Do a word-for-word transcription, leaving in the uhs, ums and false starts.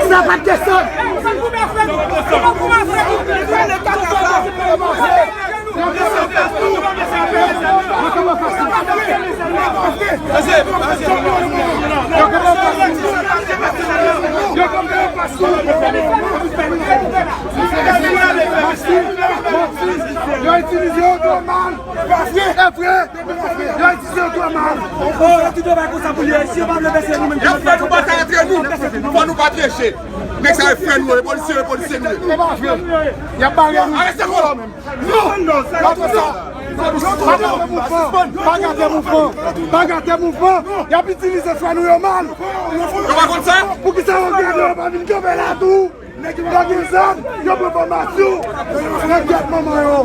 Sa pa desann. Yo itilize yo twò mal. E vre. Yo itilize yo twò mal. Yo fè nou batay antre nou. Fò nou pa treche. Nèg sa yo frè nou, e polisye, e polisye nou ye. E pa vre. Y ap bare nou. Non, non, sa yo fè sa. Pa gate mouvman. Pa gate mouvman. Pa gate mouvman. Y ap itilize frè nou yo mal. Yo pa konn sa? Poukisa yo gade yo pa vin kanpe la tou? Yo gen zam, yo pran fòmasyon. Nèg gèt manman yo.